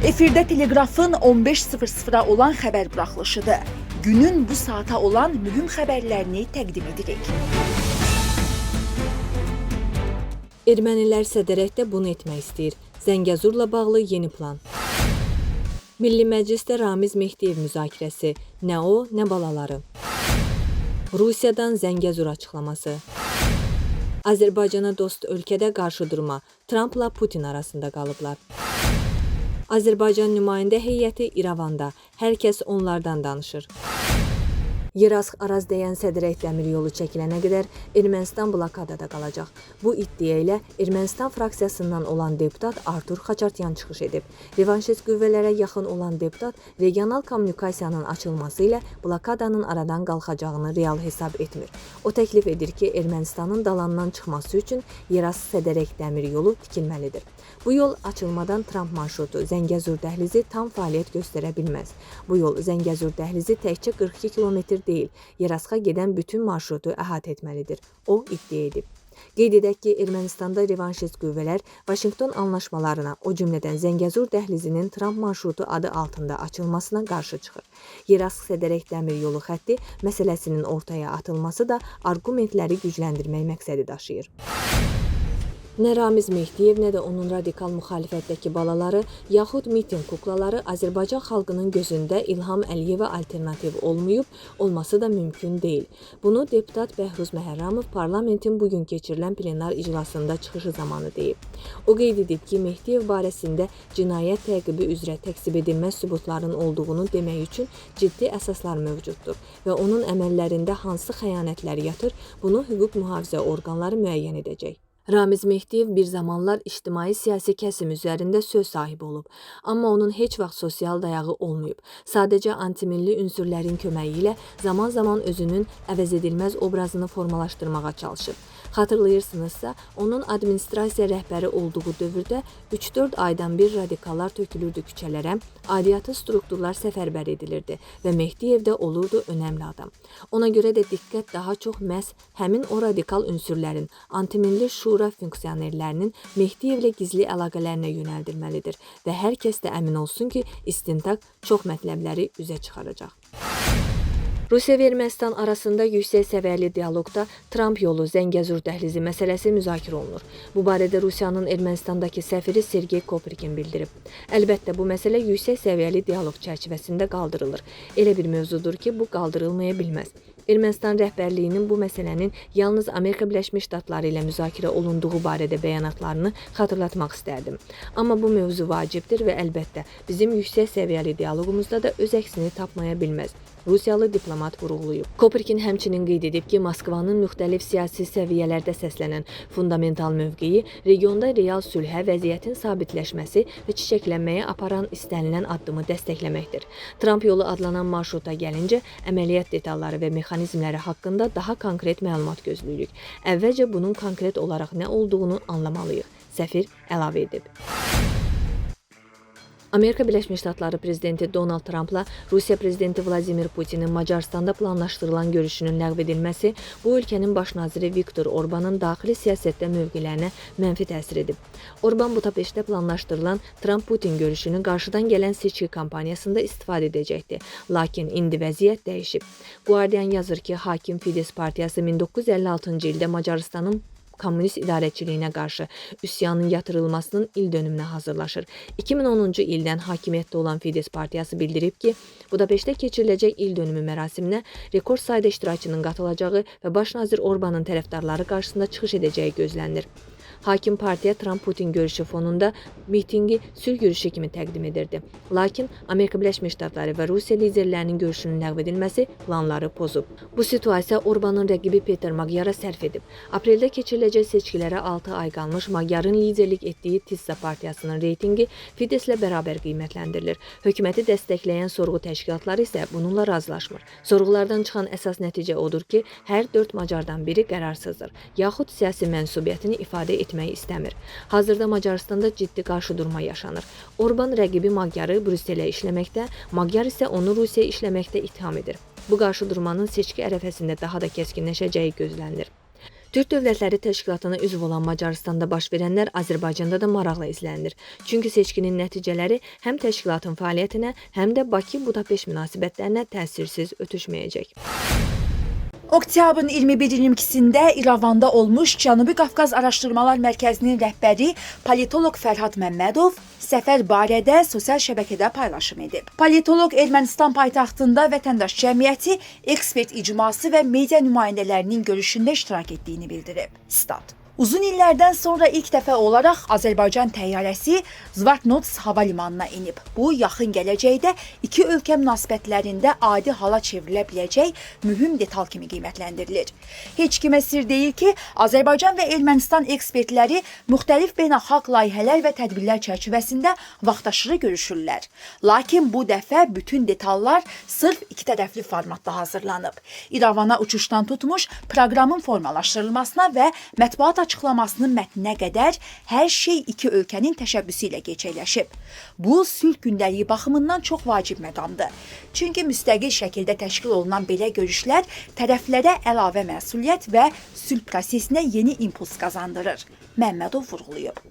Efirdə Teleqrafın 15:00-a olan xəbər buraxılışıdır. Günün bu saata olan mühüm xəbərlərini təqdim edirik. Ermənilər sədərəkdə bunu etmək istəyir. Zəngəzurla bağlı yeni plan. Milli Məclisdə Ramiz Mehdiyev müzakirəsi. Nə o, nə balaları. Rusiyadan Zəngəzur açıqlaması. Azərbaycana dost ölkədə qarşıdurma. Trampla Putin arasında qalıblar. Azərbaycan nümayəndə heyəti İrəvanda. Hər kəs onlardan danışır. Yerask Araz deyən sədərək dəmir yolu çəkilənə qədər Ermənistan blokadada qalacaq. Bu iddia ilə Ermənistan fraksiyasından olan deputat Artur Xaçatyan çıxış edib. Revanşist qüvvələrə yaxın olan deputat regional kommunikasiyanın açılması ilə blokadanın aradan qalxacağını real hesab etmir. O təklif edir ki, Ermənistanın dalandan çıxması üçün Yerask sədərək dəmir yolu tikilməlidir. Bu yol açılmadan Tramp marşrutu Zəngəzur dəhlizi tam fəaliyyət göstərə bilməz. Bu yol Zəngəzur dəhlizi təkcə 42 kilometr deyil, Yerask'a gedən bütün marşrutu əhatə etməlidir. O iddia edib. Qeyd edək ki, Ermənistanda revanşist qüvvələr Vaşinqton anlaşmalarına, o cümlədən Zəngəzur dəhlizinin Tramp marşrutu adı altında açılmasına qarşı çıxır. Yerask sədərək dəmir yolu xətti məsələsinin ortaya atılması da arqumentləri gücləndirmək məqsədi daşıyır. Nə Ramiz Mehdiyev, nə də onun radikal müxalifətdəki balaları, yaxud mitinq kuklaları Azərbaycan xalqının gözündə İlham Əliyevə alternativ olmayıb, olması da mümkün deyil. Bunu deputat Bəhruz Məhərrəmov parlamentin bugün keçirilən plenar iclasında çıxışı zamanı deyib. O qeyd edib ki, Mehdiyev barəsində cinayət təqibi üzrə təkzib edilməz sübutların olduğunu demək üçün ciddi əsaslar mövcuddur və onun əməllərində hansı xəyanətlər yatır, bunu hüquq mühafizə orqanları müəyyən edəcək. Ramiz Mehdiyev bir zamanlar ictimai siyasi kəsim üzərində söz sahibi olub, amma onun heç vaxt sosial dayağı olmayıb. Sadəcə antimilli ünsürlərin köməyi ilə zaman-zaman özünün əvəzedilməz obrazını formalaşdırmağa çalışıb. Xatırlayırsınızsa, onun administrasiya rəhbəri olduğu dövrdə 3-4 aydan bir radikallar tökülürdü küçələrə, aidiyyatı strukturlar səfərbər edilirdi və Mehdiyev də olurdu önəmli adam. Ona görə də diqqət daha çox məhz həmin o radikal ünsürlərin, antimilli şura funksionerlərinin Mehdiyevlə gizli əlaqələrinə yönəldilməlidir və hər kəs də əmin olsun ki, istintaq çox mətləbləri üzə çıxaracaq. Rusiya və Ermənistan arasında yüksək səviyyəli dialoqda Tramp yolu Zəngəzur dəhlizi məsələsi müzakirə olunur. Bu barədə Rusiyanın Ermənistandakı səfiri Sergey Koprikin bildirib. Əlbəttə, bu məsələ yüksək səviyyəli dialoq çərçivəsində qaldırılır. Elə bir mövzudur ki, bu qaldırılmaya bilməz. Ermənistan rəhbərliyinin bu məsələnin yalnız Amerika Birləşmiş Ştatları ilə müzakirə olunduğu barədə bəyanatlarını xatırlatmaq istərdim. Amma bu mövzu vacibdir və əlbəttə bizim yüksək səviyyəli dialoqumuzda da öz əksini tapmaya bilməz. Rusiyalı diplomat vurğulayıb. Koprikin həmçinin qeyd edib ki, Moskvanın müxtəlif siyasi səviyyələrdə səslənən fundamental mövqeyi regionda real sülhə, vəziyyətin sabitləşməsi və çiçəklənməyə aparan istənilən addımı dəstəkləməkdir. Tramp yolu adlanan marşruta gəlincə, əməliyyat detalları və mexanizmləri haqqında daha konkret məlumat gözləyirik. Əvvəlcə bunun konkret olaraq nə olduğunu anlamalıyıq, səfir əlavə edib. Amerika Birləşmiş Ştatları prezidenti Donald Trampla Rusiya prezidenti Vladimir Putinin Macaristanda planlaşdırılan görüşünün ləğv edilməsi bu ölkənin baş naziri Viktor Orbanın daxili siyasətdə mövqelərinə mənfi təsir edib. Orban Budapeştdə planlaşdırılan Tramp-Putin görüşünü qarşıdan gələn seçki kampaniyasında istifadə edəcəkdi. Lakin indi vəziyyət dəyişib. Guardian yazır ki, hakim Fidesz partiyası 1956-cı ildə Macarıstanın kommunist idarəçiliyinə qarşı üsyanın yatırılmasının il dönümünə hazırlaşır. 2010-cu ildən hakimiyyətdə olan Fidesz partiyası bildirib ki, Budapeştdə keçiriləcək il dönümü mərasiminə rekord sayda iştirakçının qatılacağı və baş nazir Orbanın tərəfdarları qarşısında çıxış edəcəyi gözlənilir. Hakim partiya Tramp-Putin görüşü fonunda mitinqi sülh görüşü kimi təqdim edirdi. Lakin Amerika Birləşmiş Ştatları və Rusiya liderlərinin görüşünün ləğv edilməsi planları pozub. Bu situasiya Orbanın rəqibi Peter Magyara sərf edib. Apreldə keçiriləcək seçkilərə 6 ay qalmış Magyarın liderlik etdiyi Tisza partiyasının reytinqi Fideszlə bərabər qiymətləndirilir. Hökuməti dəstəkləyən sorğu təşkilatları isə bununla razılaşmır. Sorğulardan çıxan əsas nəticə odur ki, hər 4 Macardan biri qərarsızdır, yaxud siyasi mənsubiyyətini ifadə etmək istəmir. Hazırda Macaristanda ciddi qarşıdurma yaşanır. Orban rəqibi Magyarı Brüsselə işləməkdə, Magyar isə onu Rusiyaya işləməkdə ittiham edir. Bu qarşıdurmanın seçki ərəfəsində daha da kəskinləşəcəyi gözlənilir. Türk Dövlətləri Təşkilatına üzv olan Macarıstanda baş verənlər Azərbaycanda da maraqla izlənilir. Çünki seçkinin nəticələri həm təşkilatın fəaliyyətinə, həm də Bakı-Budapeşt münasibətlərinə təsirsiz ötüşməyəcək. Oktyabrın 21-22-sində İrəvanda olmuş Cənubi Qafqaz Araşdırmalar Mərkəzinin rəhbəri politoloq Fərhad Məmmədov səfər barədə sosial şəbəkədə paylaşım edib. Politoloq Ermənistan paytaxtında vətəndaş cəmiyyəti, ekspert icması və media nümayəndələrinin görüşündə iştirak etdiyini bildirib. Stat: Uzun illərdən sonra ilk dəfə olaraq Azərbaycan təyyarəsi Zvartnots hava limanına enib. Bu, yaxın gələcəkdə iki ölkə münasibətlərində adi hala çevrilə biləcək mühüm detal kimi qiymətləndirilir. Heç kimə sir deyil ki, Azərbaycan və Ermənistan ekspertləri müxtəlif beynəlxalq layihələr və tədbirlər çərçivəsində vaxtaşırı görüşürlər. Lakin bu dəfə bütün detallar sırf iki tərəfli formatda hazırlanıb. İrəvana uçuşdan tutmuş proqramın formalaşdırılmasına və mətbuat açıqlamasının mətninə qədər hər şey iki ölkənin təşəbbüsü ilə gerçəkləşib. Bu, sülh gündəliyi baxımından çox vacib məqamdır. Çünki müstəqil şəkildə təşkil olunan belə görüşlər tərəflərə əlavə məsuliyyət və sülh prosesinə yeni impuls qazandırır. Məmmədov vurğulayıb.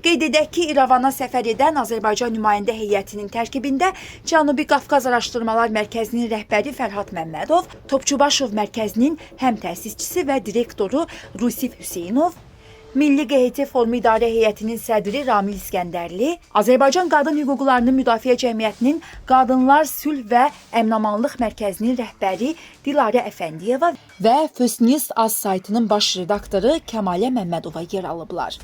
Qeyd edək ki, İrəvana səfər edən Azərbaycan nümayəndə heyətinin tərkibində Cənubi Qafqaz Araşdırmalar Mərkəzinin rəhbəri Fərhad Məmmədov, Topçubaşov Mərkəzinin həm təsisçisi və direktoru Rusif Hüseynov, Milli QHT Forumu İdarə Heyətinin sədri Ramil İskəndərli, Azərbaycan Qadın Hüquqlarını Müdafiə Cəmiyyətinin Qadınlar Sülh və Əminamanlıq Mərkəzinin rəhbəri Dilarə Əfəndiyeva və First News Az saytının baş redaktoru Kəmalə Məmmədova yer alıblar.